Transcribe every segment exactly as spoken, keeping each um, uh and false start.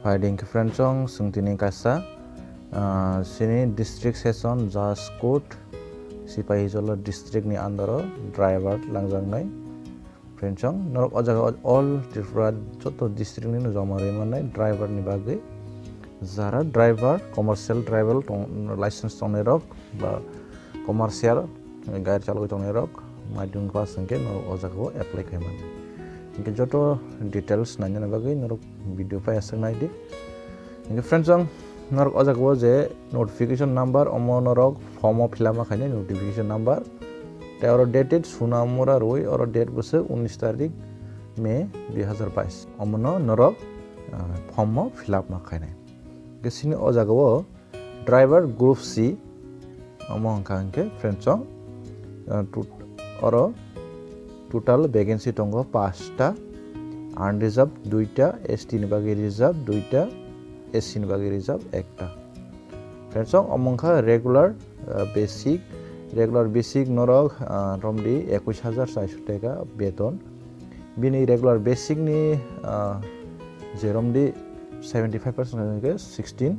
Phaidi hwnkhe friends, chwng tini kaisa, ah, chini district session judge court Sipahijola district ni under o driver langjaknai. Friends, chwng norok o jaga all Tripura joto district ni no joma rwi mannai driver ni bagwi. Jara driver, commercial driver tong, license tongnai rok ba commercial gari chalogwi tongnai rok madhyamik pass hwnkhe norok o jaga o apply khai mano. Hwnkhe joto details nainani bagwi norok video pai aswk naidi. Hwnkhe friends, chwng norok o jaga o je notification number, omo norok form o fill up ma khainai notification number. Tei oro dated Sonamura rwi, oro date bwswk unis tarik May dui hazar bais. Omono norok, ah, form o fill up ma khainai. Hwnkhe chini o jaga o driver group C, omo hwnkha hwnkhe friends, chwng, ah, tut-, oro total vacancy tongo pasta, unreserved duita, S T ni bagwi reserved duita, S C ni bagwi reserved ekta. Friends, chwng omo wngkha regular, ah, basic, regular basic norok, ah, romdi ekush hajar charsho taka beton. Bini regular basic ni, ah, je romdi seventy five percent hwnkhe sixteen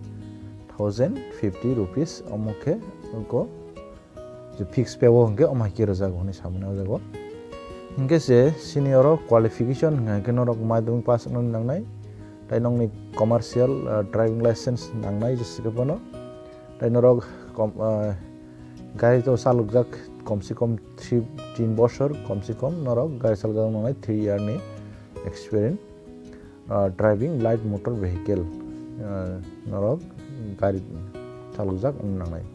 thousand fifty rupees omo khe wngkha. Je fix pay o hwnkhe omo hai khe rwjago hwnwi samani o jaga o. Hwnkhe se senior o qualification hwnkha hwnkhe norok madhyamik pass wngna nangnai, tei nokni commercial, ah, driving license nangnai jesa khe bono. Tei norok kom-, ah, gari to chalokjak kom se kom three, tin bosor kom se kom norok gari chalokjak nangnai three year ni experience. Ah, driving light motor vehicle, ah, norok gari chalokjak wngna nangnai.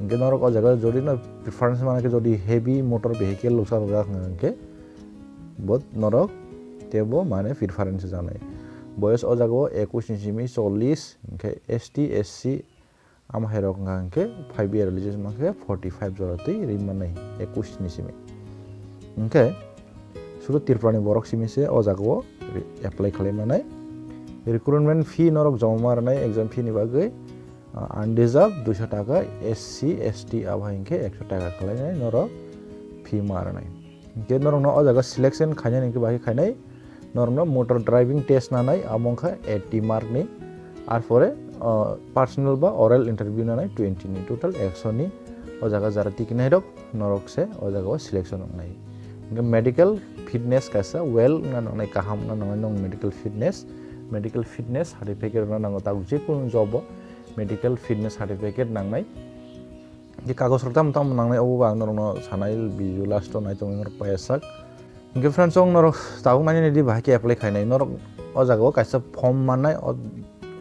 Hwnkhe norok o jaga jodi no preference mane khe jodi heavy motor vehicle rok chalokjak hwnkhe bo norok teibo mane preference janai. Boyos o jaga o ekush ni simi chollish, hwnkhe S T, S C, Amo hai rok wngkha hwnkhe five year eligible mankhe forty five jora twi ri mannai ekush ni simi. Hwnkhe sudu Tripura ni borok simi se o jaga o re-, apply khlai mannai. Recruitment fee norok joma ma rwnai exam fee ni bagwi, ah, unreserved duiso taka, S C, S T abo hai hwnkhe ekso taka khlainai norok fee ma rwnai. Hwnkhe norokno o jaga selection khainani hwnkhe bahai khainai, norokno motor driving test nanai, amo wngkha eighty mark ni, arpore, o, personal ba oral interview nanai twenty ni, total ekso ni o jaga jara tikinai rok norok se o jaga o selection wngnai. Hwnkhe medical fitness kaisa well wngna nangnai, kaham wngna nangnai nong medical fitness, medical fitness certificate wngna nango tabuk jekunu job o medical fitness certificate nangnai. Hwnkhe kagoj rok tamo tamo nangnai obo bo ang norokno sanai video last o nai tongwi norok paiyasak. Hwnkhe friends, chwng norok tabuk nainani di bahai khe apply khainai. Norok o jaga o kaisa form mannai, o,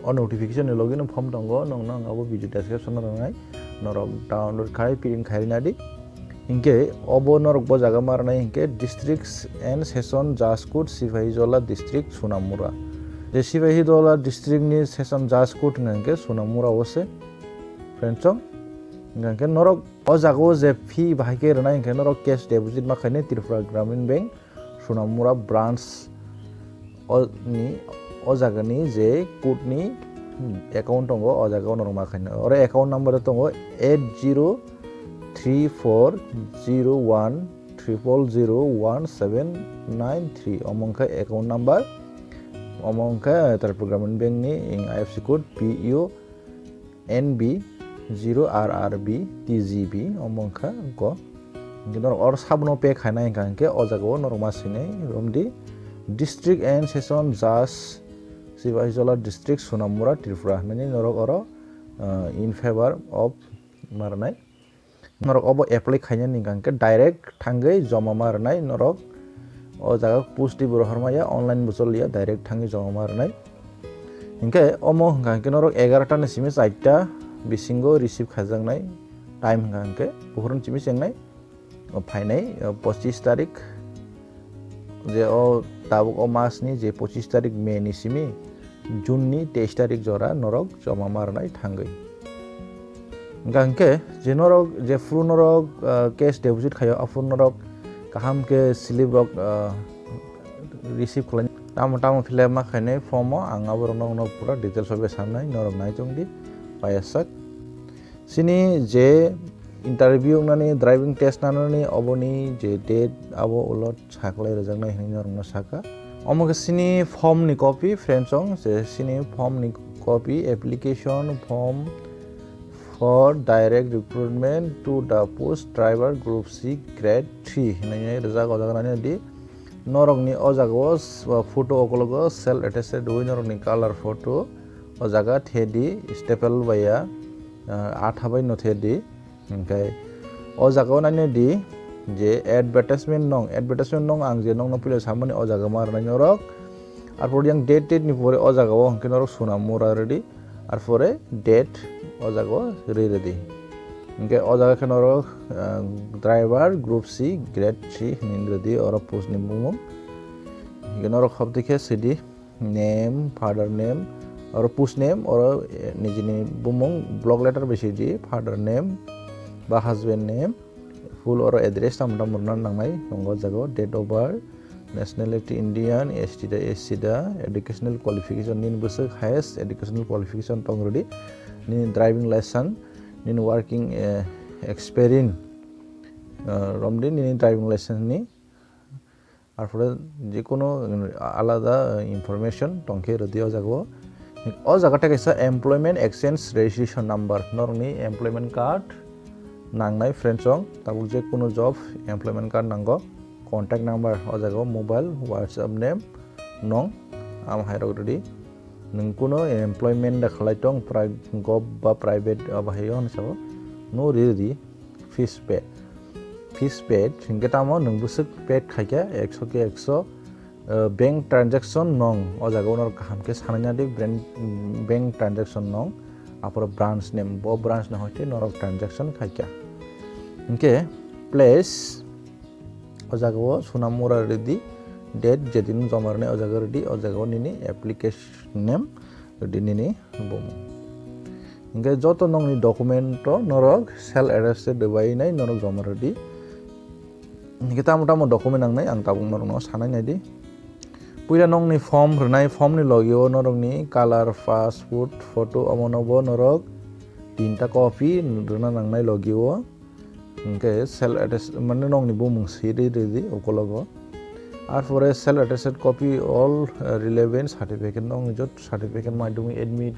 o notification ni logi no form tongo, nokno ang abo video description o rwnai. Norok download khai print khai rina di. Hwnkhe obo norok bo jaga ma rwnai hwnkhe District and Session Judge Court, Sipahijola District, Sonamura. Je Sipahijola District ni Session Judge Court hwnkhe Sonamura o se. Friends, chwng hwnkhe norok o jaga o je fee bahai khe rwnai hwnkhe norok cash deposit ma khainai Tripura Gramin Bank Sonamura branch o ni o jaga ni je court ni account tongo o jaga o norok ma khainai. Oro account number tongo eight zero three four zero one triple zero one seven nine three, omo wngkha account number, omo wngkha Tripura Gramin Bank ni I F S C code P U N B zero R R B T G B, omo wngkha ko. Hwnkhe norok oro sabono pay khainai hwnkha hwnkhe o jaga o norok ma swinai romdi District and Session Judge, Sipahijola District, Sonamura, Tripura hwnwi norok oro, uh, in favor of ma rwnai. Norok obo apply khainani hwnkha hwnkhe direct thangwi joma ma rwnai norok. O jaga post twibo rohor maya, online bo choliya, direct thangwi joma ma rwnai. Hwnkhe omo hwnkha hwnkhe norok egarota ni simi charta bisingo receive khaijaknai time hwnkha hwnkhe buphuruni simi chengnai. O phainai, o pochis tarik, je o tabuk o mas ni je pochis tarik May ni simi June ni teis tarik jora norok joma ma rwnai thangwi. Hwnkha hwnkhe je norok, jephuru norok, ah, cash deposit khaio, aphuru norok kaham khe slip rok, ah, receive khlai. Tamo tamo phile ma khainai form o, ang aborok nokno pura details o besanai, norok nai tongdi, paiyasak. Chini je interview wngnani, driving test nanani, oboni je date, abo ulo saklai rwjaknai hinwi norokno saka. Omo khe sini form ni copy, friends, ong je sini form ni copy, application form for direct recruitment to the post driver group C grade three hinwi rijak, o jaga nai di. Norokni o jaga o s-, photo okologo self attested rwui norokni color photo o jaga the di, staple bai ya, ah, atha bai no the di. Hingke o jaga o nainai di je advertisement nong, advertisement nong ang je nongno puila samani o jaga ma rwnai norok. Arpor yang date, date ni pore o jaga o hingke norok suna mura rwdi. Arpore date o jaga o ri rwdi. Hingke o jaga khe norok, ah, driver group C grade three hinwi rwdi oro post ni bumung. Hingke norok hobdi khe sidi name, father name, oro post name, oro, eh, nijini bumung, block letter bai sidi, father name ba husband name, full oro address tamo tamo rwna nangnai, tongo o jaga o, date of birth, nationality Indian, S T da, S C da, educational qualification, nini bwswk highest educational qualification tong rwdi, nini driving license, nini working, eh, experience, eh, romdi nini driving license ni, arpore jekunu alada information tongkhe rwdi o jaga o. O jaga tei kaisa employment exchange registration number, norokni employment card nangnai, friends, ong tabuk jekunu job employment card nango, contact number o jaga o, mobile, WhatsApp name, nong, am hai rok rwdi. Nwng kuno employment da khalai tong, pri-, gov ba private, abo hai o hwnwi sabo, no ri rwdi. Fees paid, fees paid hingke tamo nwng bwswk paid khaikha ekso ke ekso, eh, bank transaction nong o jaga o norok kaham khe sanai nadi, bank, bank transaction nong, aporo branch name, bo branch ni hoite norok transaction khaikha. Hingke place o jaga o suna mura rwdi, date jedin joma rwnai o jaga rwdi, o jaga o nini application name rwdi nini bumung. Hingke joto nokni document o norok self attested rwbainai norok joma rwdi. Hingke tamo tamo document nangnai ang tabuk norokno sanai naidi. Puila nokni form rwnai, form ni logi o norokni color, passport photo, omono bo norok tinta copy rwna nangnai logi o. Hingke self attest, mane nokni bumung siri ridi ukologo. Arpore self attested copy all, uh, relevant certificate, nokni joto certificate, madhyamik admit,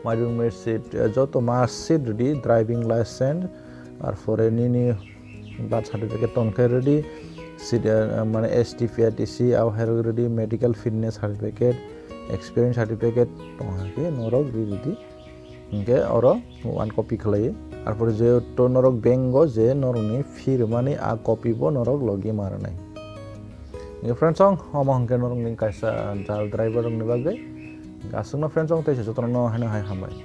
madhyamik mark sheet, uh, joto mark sheet ridi, driving license, arpore nini birth certificate tongkhe ridi, seat, uh, mane S T, P R T C, abo hai rok ridi, medical fitness certificate, experience certificate tongkhe norok ridi. Hingke oro one copy khlai. Arpore je to norok bank o je norokni fee rwmani a copy bo norok logi ma rwnai. Hingke friends, ong omo hingke norokni kaisa jal driver rokni bagwi. Aswkno friends, ong teisa jotono haino hai hambai.